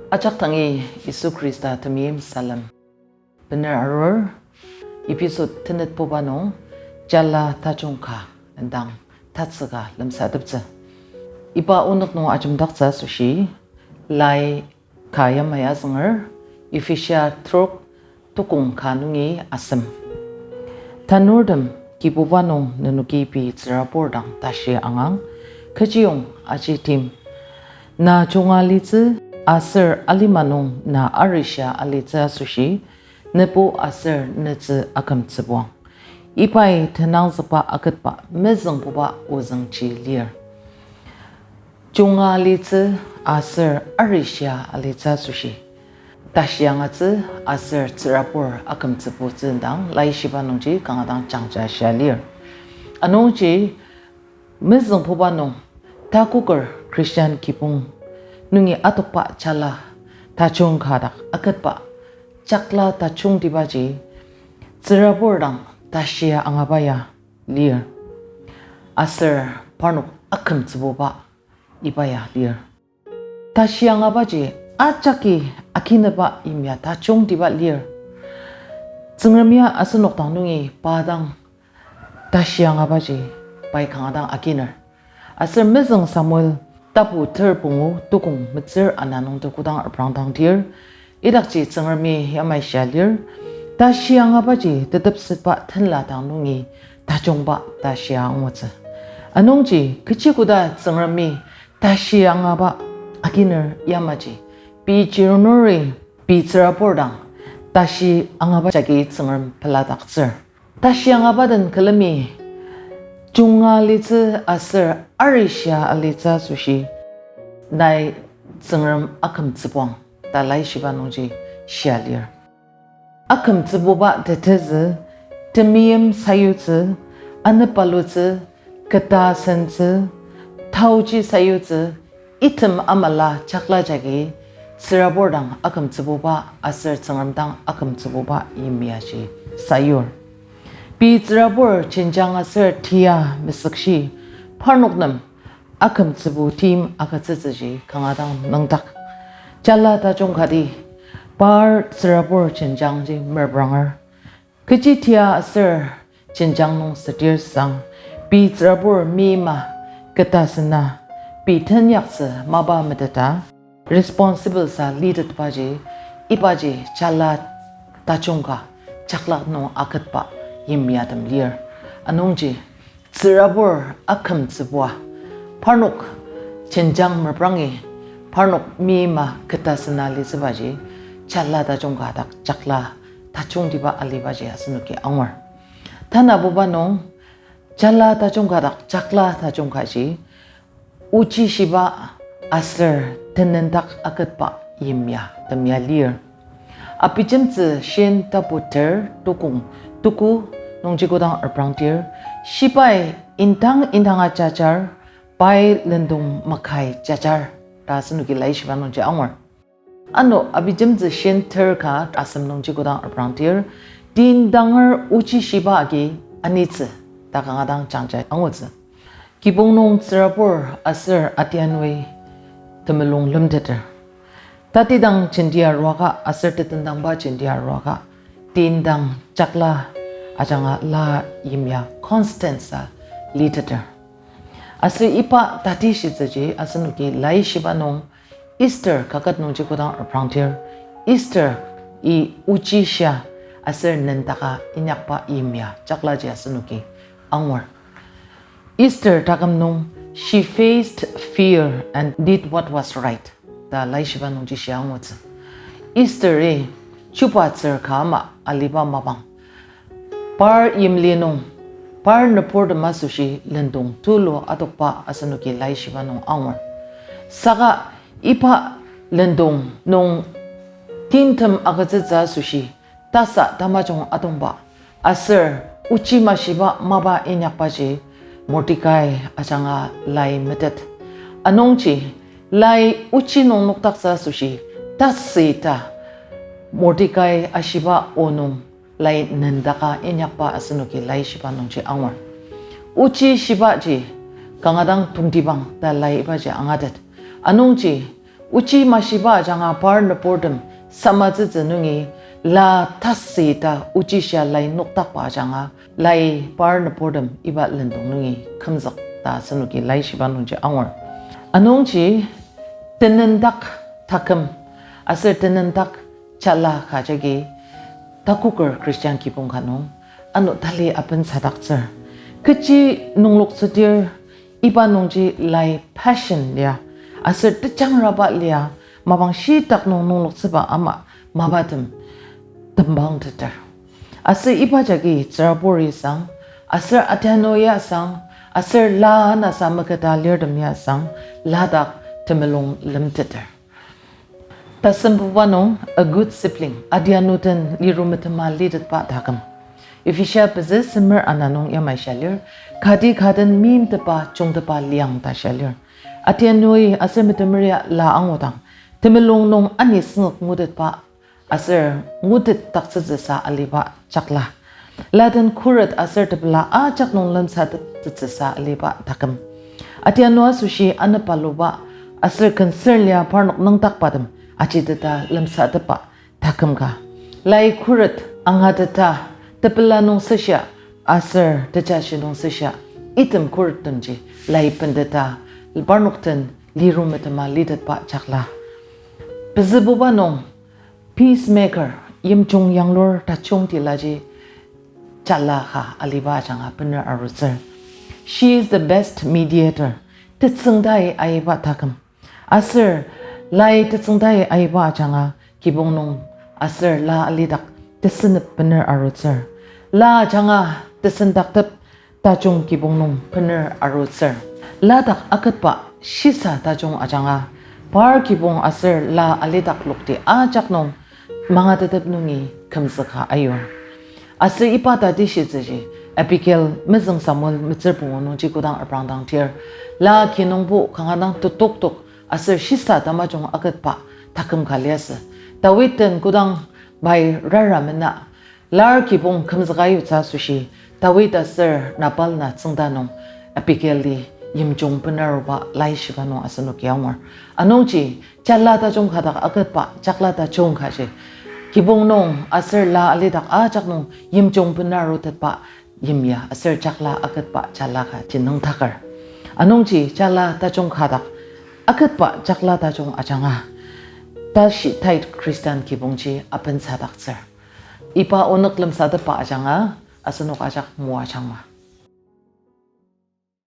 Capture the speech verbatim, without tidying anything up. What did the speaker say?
Ajak dangi Yisu Khrista temeim salem bener arur, episode tenetbuba nung jala tajung ka indang tatsüka lemsateptsü. Iba onük nung ajemdaktsü asoshi, lai ka yamai azünger, Ephesia trok tukong ka nungi asem. Tanurtem, Kibuba nung nenoki pei tsürabur dang tashi angang, kechiyong aji tim. Na junga litsü aser alima nung na arishia alitsü asoshi, nebu aser netsü akümtsübuang. Ibai tenangzükba aketba mezüngbuba ozüngji lir. Junga litsü aser arishia alitsü asoshi, tashi angatsü aser tsürabur akümtsübutsü indang laishiba nungji kanga dang jangja shia lir. Anungji mezüngbuba nung takoker Christian kibong nungi atokba jala tajung ka dak aketba jakla tajungtibaji tsürabur dang tashi angaba ya lir. Aser parnok akümtsübuba iba ya lir. Tashi angabaji ajaki akineba yimya tajungtiba lir. Tsüngrem ya asenok dang nungi pa dang tashi angabaji pai kanga dang akiner. Aser mezüng Samuel tapu ter pungu tukong metsür ana nung tekodang reprangdangdir, idakji Tsüngremi yamai shia lir, tashi angabaji tetepsetba tenla dang nungi tajungba tashi angutsü. Anungji kechi koda Tsüngremi tashi angaba akiner yamaji, pei chirunuri pei tsürabur dang tashi angaba jagi Tsüngrem peladaktsür. Tashi angaba den külemi junga litsü aser arishia alitsü asoshi, nai Tsüngrem akümtsübuang ta laishiba nungji shia lir. Akümtsübuba tetezü, temeim sayutsü, anepalutsü, keta sentsü, taoji sayutsü, item amala jakla jagi tsürabur dang akümtsübuba aser Tsüngrem dang akümtsübuba yimyaji sayur. Pei tsürabur jenjang aser tia mesükshi parnok nem akümtsübu tim agütsütsüji kanga dang nüngdak. Jala tajung kati par tsürabur jenjangji merpranger. Kechi tia aser jenjang nung südir sang, pei tsürabur meima keta sena, pei tenyaktsü mapa meteta, responsible sa litetbaji, ibaji jala tajung ka jakla nung aketba yimyatem lir. Anungji tsürabur akümtsübua, parnok jenjang meprangi, parnok meima keta sena litsübaji, jala tajung ka dak jakla tajungtiba alibaji asenoki angur. Tanabuba nung, jala tajung ka dak jakla tajung kaji, ochi shiba aser tenendak aketba yimya temya lir. Abijemtsü shin tapu ter tukong tuku nungji kodang reprangdir, shibai indang indanga jajar, pai lendong makai jajar ta asenoki laishiba nungji angur. Ano Abijemtsü shin ter ka asem nungji kodang reprangdir, tindanger ochi shiba agi anitsü ta kanga dang jangja angutsü. Kibong nung tsürabur aser atianui temulung lemteter. Tatidang jenti aruaka aser tetendangba jenti aruaka, tindang jakla ajanga la yimya constant sa liteter. Aser iba tatishitsüji asenoki laishiba nung Esther kaket nungji kodang reprangdir, Esther-i ochishia aser nendaka inyakba yimya jaklaji asenoki angur. Esther taküm nung, she faced fear and did what was right ta laishiba nungji shia angutsü. Esther-i chubatsür ka ama aliba mapang, par yimli nung, par nüburtem asoshi lendong tulu adokba asenoki laishiba nung angur. Saka iba lendong nung timtem agütsütsü asoshi tasa tamajung adongba aser ochi mashiba mapa inyakbaji Mordekai ajanga lai metet. Anungji lai ochi nung nokdaktsü asoshi tasüita Mordekai ashiba o nung lai nendaka inyakba asenoki laishiba nungji angur. Ochi shibaji kanga dang tongtibang ta lai ibaji angatet. Anungji Ochi mashiba ajanga par nüburtem samatsütsü nungi la tasü ta ochishia lai nokdakba ajanga lai par nüburtem iba lendong nungi kümzük ta asenoki laishiba nungji angur. Anungji tenendak taküm aser tenendak jala ka jagi takoker Christian kibong ka nung ano tali apensadaktsür. Kechi nungloktsüdir iba nungji lai passion lia aser tejangraba lia mapang shitak nung nungloktsüba ama mapatem tembangteter. Aser iba jagi tsürabur ya sang, aser atianu ya sang, aser la anasa meketa lirtem ya sang, ladak temulung lemteter. Tasembuba nung a good sibling, atianu den liru metema litetba taküm. Ephesia pezü semer ana nung yamai shia lir, kati ka den meimtepa jungtepa liang ta shia lir. Atianui aser metemer ya la angudang, temulung nung ani sengük ngutetba aser ngutetdaktsütsüsa aliba jakla. La den khuret aser tepela ajak nung lemsateptsütsüsa aliba taküm. Atianu asoshi anepaluba aser concern lia parnok nüngdakbatem ajiteta lemsatepba taküm ka. Lai khuret angateta tepela nung seshia aser tejashi nung seshia item khurettemji lai bendeta parnok den liru metema litetba jakla. Pezübuba nung peacemaker, yimjung yanglur tajung tilaji jala ka aliba ajanga bener arutsür. She is the best mediator. Tetsüngdai aiba taküm. Aser lai tetsüngdai aiba ajanga kibong nung aser la alidak tesenep bener arutsür. La ajanga tesendaktep tajung kibong nung bener arutsür. Ladak aketba shisa tajung ajanga par kibong aser la alidak lokti ajak nung mangatetep nungi kümzüka ayur. Aser iba tatishitsüji Abigail mezüng Samuel metsür pungu nungji kodang aprangdang tir, la kinungbo kanga dang tetoktok aser shisa tamajung aketba taküm ka liasü. Dawid den kodang pai rara mena, lar kibong kümzüka yutsü asoshi Dawid aser Nabal na tsüngda nung Abigail-i yimjung benaruba laishiba nung asenoki angur. Anungji jala tajung ka dak aketba jakla tajung kaji kibong nung aser la alidak ajak nung yimjung benarutetba yimya aser jakla aketba jala kaji nüngdaker. Anungji jala tajung ka dak aketba jakla tajung ajanga tashi tait Christian kibongji apensadaktsür. Iba onük lemsatepba ajanga asenok ajak moajangma.